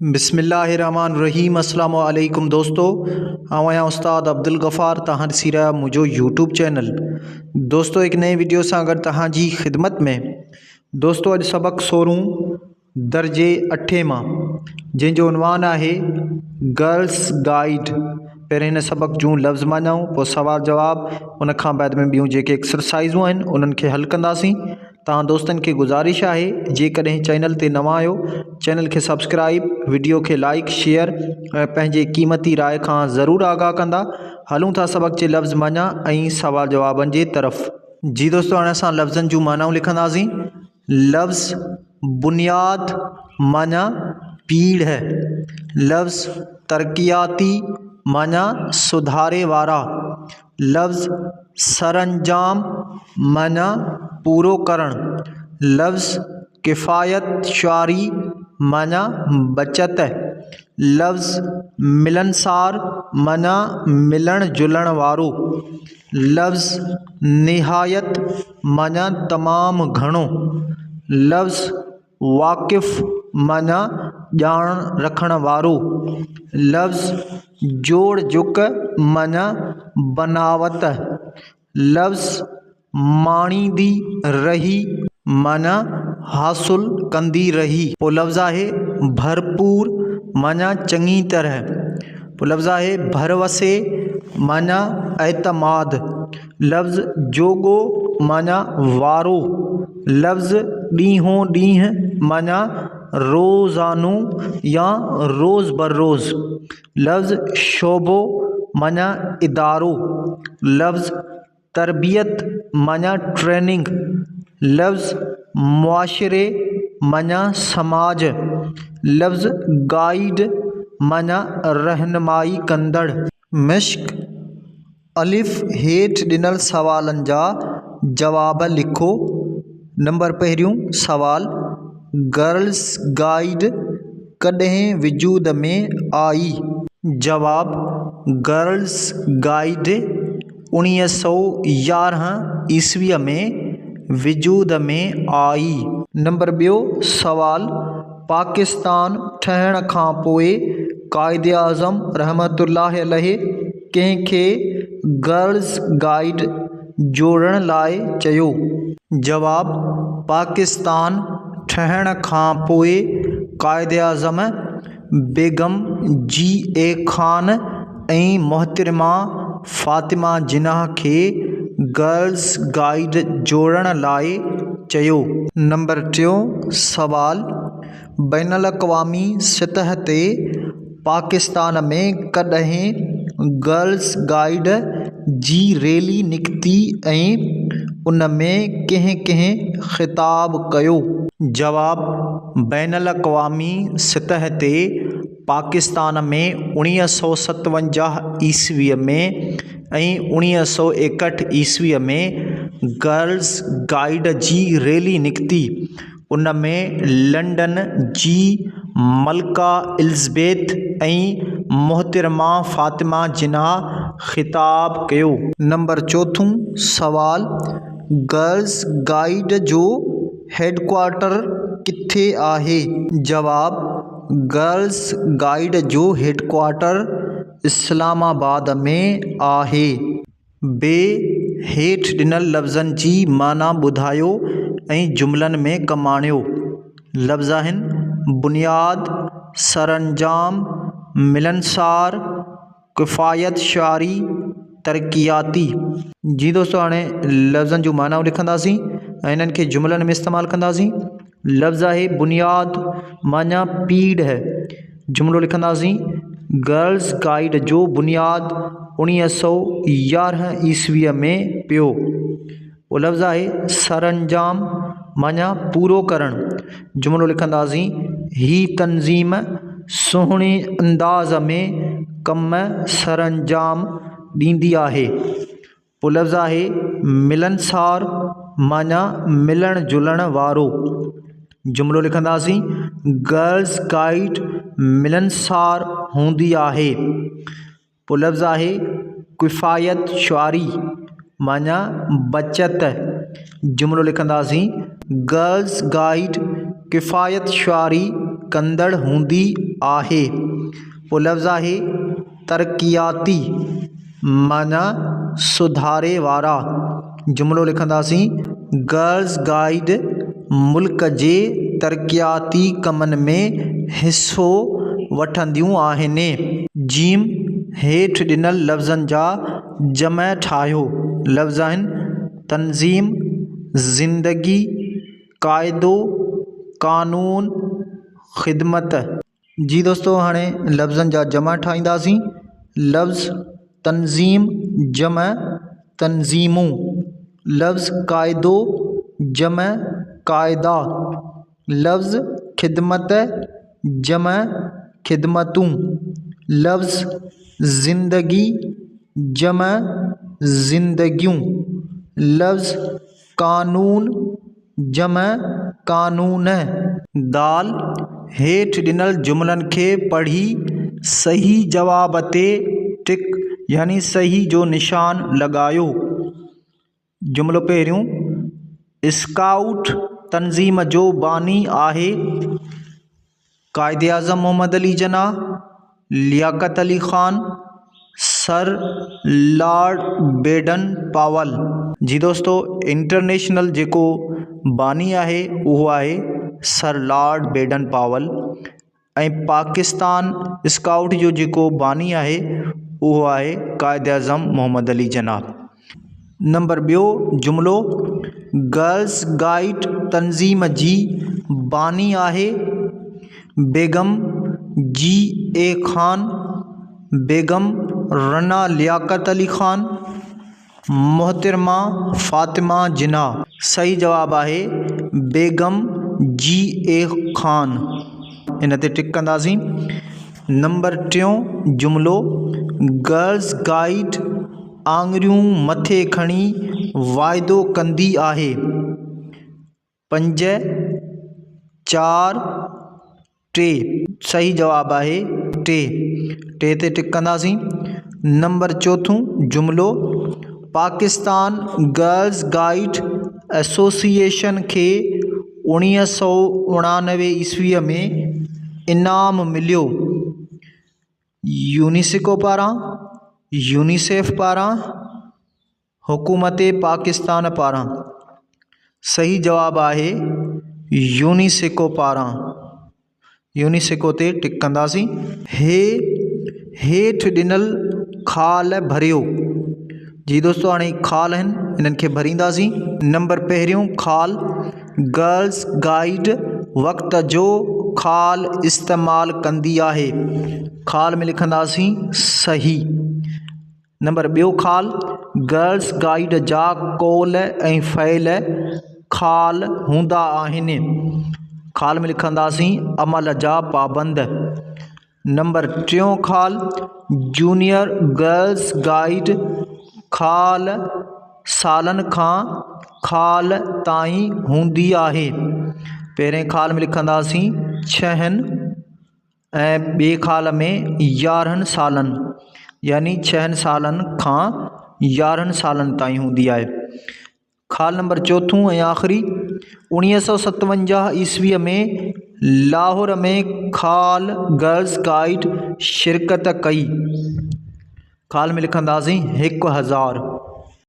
بسم الله الرحمن الرحيم السلام عليڪم دوستو آئون آهيان استاد عبدالغفار توهان ڏسي رهيا منهنجو يوٽيوب چينل دوستو هڪ نئين وڊيو سان گڏ توهان جي خدمت ۾ دوستو اڄ سبق سورهون درجي اٺين مان جنهن جو عنوان آهي گرلس گائيڊ پهرين هن سبق جون لفظ معنائون پوء سوال جواب ان کان بعد ۾ ٻيون جيڪي ايڪسرسائزون آهن انهن کي حل ڪنداسين توهان دوستن کي گذارش آهي جيڪڏهن چينل تي نوان آهيو چينل کي سبسڪرائب وڊيو کي لائڪ شيئر ۽ پنهنجي قيمتي راء کان ضرور آگاهه ڪندا هلون ٿا سبق جي لفظ معنيٰ ۽ سوال جوابن جي طرف. جي دوستو هاڻي اسان لفظن جون معنائون لکنداسين لفظ بنياد معنيٰ پيڙهه لفظ ترقياتي معنيٰ سڌاري وارا لفظ سرانجام معنيٰ پورو ڪرڻ، لفظ ڪفايت شعاري معنيٰ بچت، لفظ ملنسار معنيٰ ملڻ جلڻ وارو، لفظ نهايت معنيٰ تمام گهڻو، لفظ واقف معنيٰ ڄاڻ رکڻ وارو. لفظ جوڙجڪ معنيٰ بناوت. لفظ ماڻيندي رهي معنيٰ حاصل ڪندي رهي. پوء لفظ آهي ڀرپور معنيٰ چڱي طرح. پوء لفظ آهي ڀروسي معنيٰ اعتماد. لفظ جوڳو معنيٰ وارو، لفظ ڏينهون ڏينهن معنيٰ روزانو يا روز بروز، لفظ شعبو معنيٰ ادارو، لفظ تربيت معنيٰ ٽريننگ، لفظ معاشري معنيٰ سماج، لفظ گائيڊ معنيٰ رهنمائي ڪندڙ. مشق الف هيٺ ڏنل سوالن جا جواب لکو. نمبر پهريون سوال، گرلس گائيڊ ڪڏهن وجود ۾ آئي؟ جواب، گرلس گائيڊ 1911 عيسويء ۾ وجود ۾ آئي. نمبر ٻيو سوال، پاڪستان ٺهڻ کان پوء قائداعظم رحمة الله عليه ڪنهن کي گرلز گائيڊ جوڙڻ لاء چيو؟ جواب، پاڪستان ٺهڻ کان پوء قائداعظم بيگم جي اي خان ۽ محترمه فاطمه جناح کي گرلز گائيڊ جوڙڻ لاء چيو. نمبر ٽيون سوال، بين الاقوامي سطح تي پاڪستان ۾ ڪڏهن گرلز گائيڊ جي ريلي نڪتي ۽ ان ۾ ڪنهن ڪنهن خطاب ڪيو؟ جواب، بين الاقوامي سطح تي پاڪستان ۾ 1957 عيسويء ۾ ۽ 1961 عيسويء ۾ گرلز گائيڊ جي ريلي نڪتي. ان ۾ لنڊن جي ملڪه الزبيٿ ۽ محترمه فاطمه جناح خطاب ڪيو. نمبر چوٿون سوال، گرلز گائيڊ جو هيڊ ڪوارٽر ڪٿي آهي؟ جواب، گرلز گائيڊ جو هيڊ ڪوارٽر اسلام آباد ۾ آهي. بي، هيٺ ڏنل لفظن جي معنيٰ ٻڌايو ۽ جملن ۾ ڪم آڻيو. لفظ آهن، بنياد، سرانجام، ملنسار، ڪفايت شعاري، ترقياتي. جي دوستو هاڻي لفظن جون معنائون لکنداسين ۽ انهن کي جملن ۾ استعمال ڪنداسين. لفظ آهي بنياد معنيٰ پيڙهه. جملو لکنداسين، گرلز گائيڊ جو بنياد اڻويهه سؤ يارهن عيسويء ۾ پيو. اهو لفظ آهي سرانجام معنيٰ پورو ڪرڻ. جملو لکنداسين، هي تنظيم سهڻي انداز ۾ ڪم سرانجام ڏيندي آهي. پوء لفظ آهي ملنسار معنيٰ ملڻ جلڻ وارو. جملو لکنداسين، گرلز گائيڊ ملنسار هوندي آهي. پوء لفظ آهي ڪفايت شعاري معنيٰ بچت. جملو لکنداسين، گرلز گائيڊ ڪفايت شعاري ڪندڙ هوندي. آهي. پوء لفظ آهي ترقياتي معنيٰ سڌاري وارا. جملو لکنداسين گرلز گائيڊ ملڪ جي ترقياتي ڪمن ۾ حصو وٺنديون آهن. جيم هيٺ ڏنل لفظن جا جمع ٺاهيو. لفظ آهن، تنظيم، زندگي، قاعدو، قانون، خدمت. جي دوستو هاڻي لفظن جا جمع ٺاهينداسين. لفظ تنظيم جمع تنظيمون، لفظ قاعدو جمع قاعدا، لفظ خدمت جمع خدمتون، لفظ زندگي جمع زندگيون، لفظ قانون جمع قانون. دال، هيٺ ڏنل جملن کي پڙهي صحيح جواب تي ٽڪ يعني صحيح جو نشان لڳايو. جملو پهريون، اسڪائوٽ تنظيم جو باني آهي Quaid-e-Azam Muhammad Ali Jinnah, Liaquat Ali Khan, sir Lord Baden Powell. جي دوستو انٽرنيشنل جيڪو باني آهي اهو آهي sir Lord Baden Powell ۽ Pakistan scout جو جيڪو باني آهي اهو آهي قائداعظم محمد علي جناح. نمبر ٻيو جملو گرلس گائيڊ تنظيم جي باني آهي بيگم جي اي خان، بيگم رنا لياقت علي خان، محترمه فاطمه جناح. صحيح جواب آهي بيگم جي اي خان. ان تي ٽڪ ڪنداسين. نمبر ٽيون جملو گرلس گائيڊ آڱريون مٿي کڻي واعدو ڪندي آهي. پنج، چار، ٽي. صحيح جواب آهي ٽي. ٽي تي ٽڪ ڪنداسين. نمبر چوٿون جملو پاڪستان گرلز گائيڊ ايسوسيئيشن کي اوڻيهه سؤ اڻانوي عيسويء ۾ انعام مليو. يونيسڪو پاران، يونيسيف پاران، حڪومت پاڪستان پاران. صحيح جواب آهي يونيسڪو پاران. يونيسڪو تي ٽڪ ڪنداسين. هي هيٺ ڏنل خال ڀريو. جي دوستو هاڻي خال آهن انهن کي ڀرينداسين. نمبر پهريون خال گرلس گائيڊ وقت جو خال استعمال ڪندي آهي. خال ۾ لکنداسين صحيح. نمبر ٻيو خال گرلس گائيڊ جا قول ۽ فعل خال هوندا آهن. خال ۾ لکنداسين عمل جا پابند. نمبر ٽيون خال جونيئر گرلس گائيڊ خال سالن کان خال تائين هوندي آهي. پهرين خال ۾ لکنداسين ڇهن ۽ ٻئي خال ۾ يارهن سالن يعني ڇهن سالن کان يارهن سالن تائين هوندي آهي. خال نمبر چوٿون ۽ آخري، اوڻيهه سؤ ستونجاهه عيسويء ۾ لاهور ۾ خال گرلز گائيڊ شرڪت ڪئي. خال ۾ لکنداسين هڪ هزار.